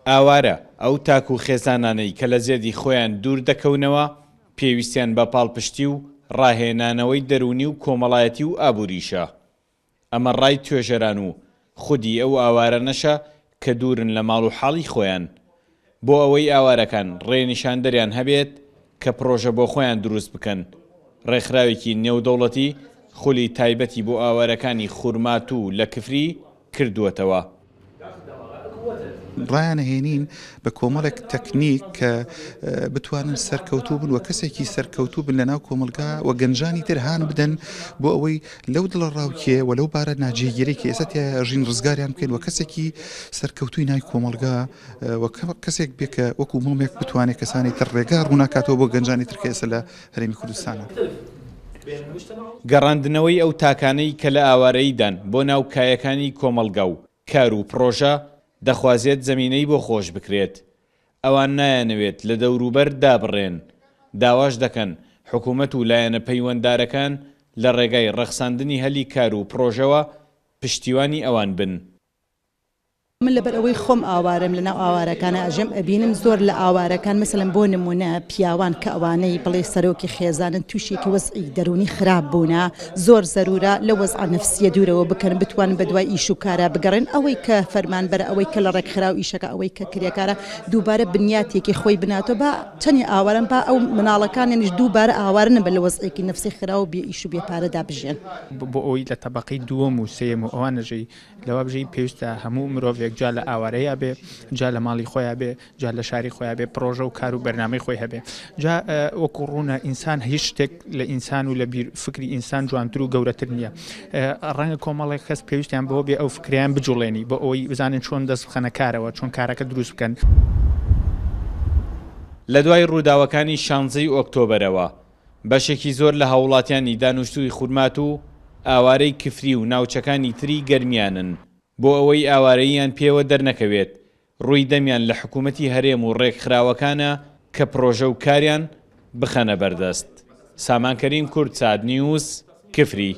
ئاوارە، ئەو تاک و خێزانانەی کە لە زێدی خۆیان دوور دەکەونەوە، پێویستیان بە پاڵپشتی و ڕاهێنانەوەی دەروونی و کۆمەڵایەتی و ئابووریشە. ئەمە ڕای توێژەران و خودی ئەو ئاوارانەشە کە دوورن لە ماڵ و حاڵی خۆیان. بۆ ئەوەی ئاوارەکان ڕێنیشاندەریان هەبێت کە پڕۆژە بۆ خۆیان دروست بکەن، ڕێکخراوێکی نێودەوڵەتی خولی تایبەتی بۆ ئاوارەکانی خورماتوو لە کفری کردووەتەوە. ڕایانەهێنین بە کۆمەڵێک تەکنیک کە بتوانن سەرکەوتوو بن و کەسێکی سەرکەوتوو بن لەناو کۆمەڵگا و گەنجانی تر هان بدەن بۆ ئەوەی لەو دڵەڕاوکێ و لەو بارە ناجێگیرەی کە ئێستا تیایا ژین ڕزگاریان بکەین و کەسێکی سەرکەوتووی ناوی کۆمەڵگا و کەسێک بێ کە وەکو مۆمێک بتوانێت کەسانی تر ڕێگا ڕووناکاتەوە بۆ گەنجانی تر کە ئێستا لە هەرێمی کوردستانە. گەڕاندنەوەی ئەو تاکانەی کە لە ئاوارەییدان بۆ ناو کایەکانی کۆمەڵگا و کار و پڕۆژە، دەخوازێت زەمینەی بۆ خۆش بکرێت. ئەوان نایانەوێت لە دەوروبەر دابڕێن، داواش دەکەن حکومەت و لایەنە پەیوەندارەکان لە ڕێگای ڕەخساندنی هەلی کار و پڕۆژەوە پشتیوانی ئەوان بن. من لەبەر ئەوەی خۆم ئاوارەم لەناو ئاوارەکانا ئەژێم ئەبینم زۆر لە ئاوارەکان مەسەلەن بۆ نمونە پیاوان کە ئەوانەی بڵێ سەرۆکی خێزانن توشێکی وەزعی دەرونی خراپ بوونە زۆر زەرورە لە وەزعە نەفسیە دوورەوە بکەن بتوانن بەدوای ئیش و کارا بگەڕێن ئەوەی کە فەرمانبەرە ئەوەی کە لە ڕێکخراو ئیشەکە ئەوەی کە کرێکارە دووبارە بنیاتێکی خۆی بناتەوە با چەنی ئاوارەن با ئەو مناڵەکانیانیش دووبارە ئاوارە نەبن لە وەزعێکی نەفسی خراو و بێ ئیش و بێ پارەدا بژێن. بۆ ئەوەی لە تەبەقەی دووەم و سێیەم و ئەوان نەژی لەوە بژی پێویستە هەموو مرۆڤێک جا لە ئاوارەیا بێ جا لە ماڵی خۆیا بێ جا لە شاری خۆیا بێ پرۆژە و کار و بەرنامەی خۆی هەبێ جا وەکو ڕوونە ئینسان هیچ شتێک لە ئینسان و لە بیر فکری ئینسان جوانتر و گەورەتر نییە ڕەنگە کۆمەڵێک کەس پێویستیان بەوە بێ ئەو فکریان بجوڵێنی بۆ ئەوەی بزانن چۆن دەست بخەنە کارەوە چۆن کارەکە دروست بکەن. لە دوای ڕووداوەکانی شانزەی ئۆکتۆبەرەوە بەشێکی زۆر لە هاووڵاتیانی دانوشتووی خورماتوو ئاوارەی کفری و ناوچەکانی تری گەرمیانن، بۆ ئەوەی ئاوارەییان پێوە دەرنەکەوێت ڕووی دەمیان لە حکوومەتی هەرێم و ڕێکخراوەکانە کە پڕۆژە و کاریان بخەنە بەردەست. سامان کەریم، کوردسات نیوز، کفری.